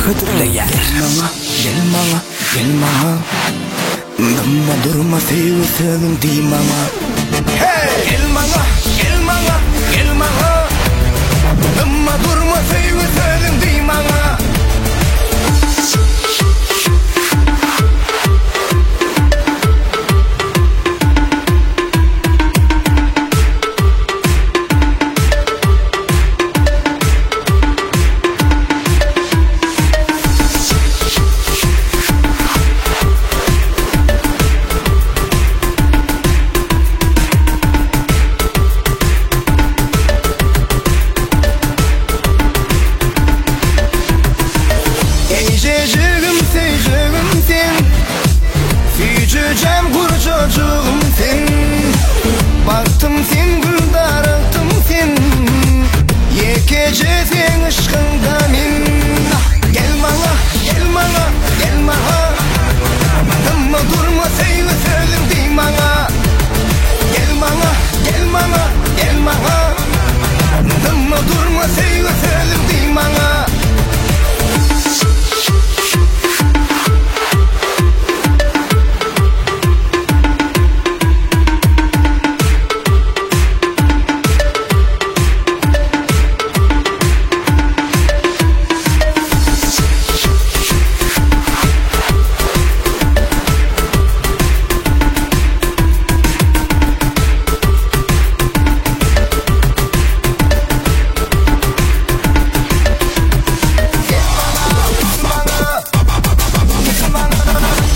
hödürleýär. Maňa, gel maňa, gel maňa Dymma durma söýgi sözüň diý maňa Hey! Gel maňa, gel maňa, gel maňa Dymma durma söýgi sözüň diý maňa Eýjejigim söýjegim sen Süýjüjem gurjajygym sen Bagtym sen gül daragtym sen Ýekeje seň yşkyňda men Gel maňa, gel maňa, gel maňa Dymma durma söýgi sözüň diý maňa Gel maňa, gel maňa, gel maňa Dymma durma söýgi sözüň diý maňa.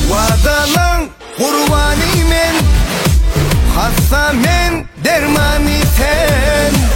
Wadalaň gurbany men, Hassa men, dermany sen.